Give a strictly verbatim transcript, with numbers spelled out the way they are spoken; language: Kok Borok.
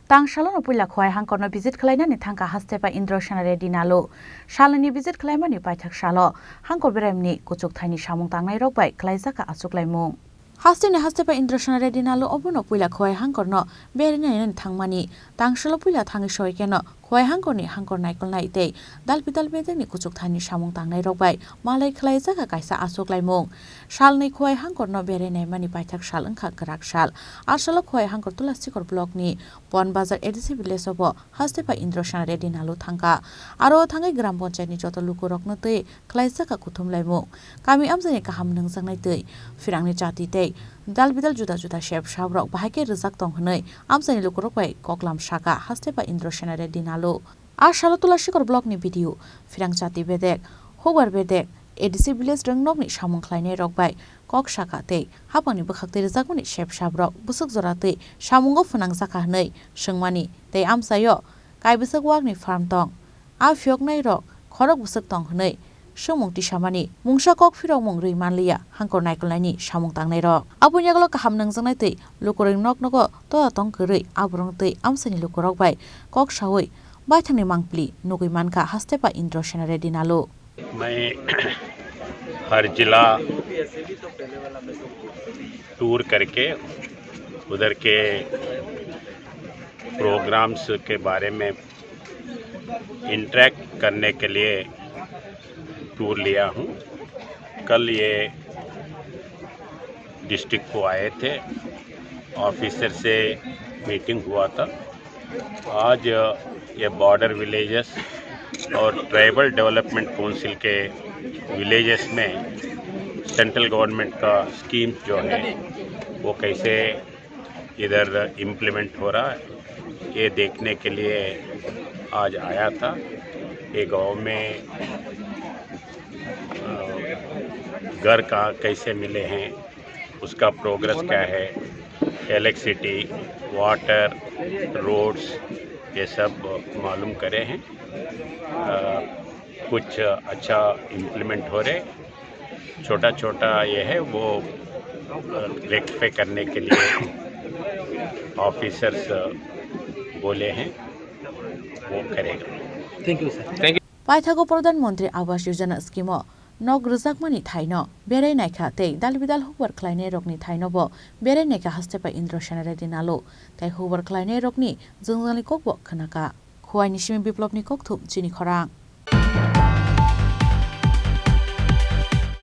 Tang salono puila Khowai hangkorno visit khlainani thangkha Hastepa Indra Sena Reddy Nalu. Salnwini visit khlaimani paithak salo hangkor beraimani kuchuk thaini samung tangnairok bai khlaijak kha achuklaimung. Hasteni Hastepa Indra Sena Reddy Nalu obono puila Khowai hangkorno beraina nainani thangmani. Tang salo puila thangwi soi keno Khowai hangkorni hangkor naikolnai tei dalpi dalpi tengni kuchuk thaini samung tangnairok bai malai khlaijak kha kaisa achuklaimung. Salnwi Khowai hangkorno berai naimani paithak sal wngkha kwrak sal. A salo Khowai hangkor Tulasikor blockni Pon Bazar A D C village-o bo Hastepa Indra Sena Reddy Nalu thangkha. Aro thangwi gram panchayatni joto lukurokno twi khlaijak kha kuthumlaimung. Kami amchaini kaham nungjaknai twi phirangni chati tei dal bidal juda juda sep sabrok bahai khe rwjak tong hwnwi amchaini lukurok bai koklam sakha Hastepa Indra Sena Reddy Nalu. A salo Tulasikor blockni B D O, phirang chati bedek, hukbar bedek, A D C village rwngnokni samung khlainairok bai kok sakha tei haphangni bwkhaktwi rwjakmani sep sabrok bwswk jora twi samungo phwnangjakha hwnwi swngmani tei amchaio kaibwswk wakni farm tong, a phiyoknairok khorok bwswk tong hwnwi swngmung tisamani mungsa kok phirokmung rwi manliya hangkor naikolnaini samung tangnairok. Aboni yagulo kaham nungjaknai twi lukurokni nok nogo tola tong kwrwi aborok twi amchaini lukurok bai kok saui baithangni mangpili nugwi mankha Hastepa Indra Sena Reddy Nalu. मैं हर जिला टूर करके उधर के प्रोग्राम्स के बारे में इंटरेक्ट करने के लिए टूर लिया हूँ। कल ये डिस्ट्रिक्ट को आए थे, ऑफिसर से मीटिंग हुआ था। आज ये बॉर्डर विलेजेस और ट्राइबल डेवलपमेंट काउंसिल के विलेजेस में सेंट्रल गवर्नमेंट का स्कीम जो है, वो कैसे इधर इम्प्लीमेंट हो रहा है, ये देखने के लिए आज आया था। ये गांव में, अ, घर कहाँ कैसे मिले हैं, उसका प्रोग्रेस क्या है, इलेक्ट्रिसिटी, वाटर, रोड्स, ये सब मालूम करे हैं। अ, कुछ अच्छा इम्प्लीमेंट हो रहे, छोटा छोटा ये है, वो, अ, रेक्टिफाई करने के लिए ऑफिसर्स, अ, बोले हैं, वो करेगा। Thank you, sir. Thank you. Paithago Pradhan Mantri Awas Yojana scheme-o nok rwjakmani thaino berai naikha tei dal bidal hukbar khlainairokni thaino bo berai naikha Hastepa Indra Sena Reddy Nalu tei hukbar khlainairokni jwngjalni kokbo khwnakha. Khowai ni simi Biplopni kokthum chini khorang.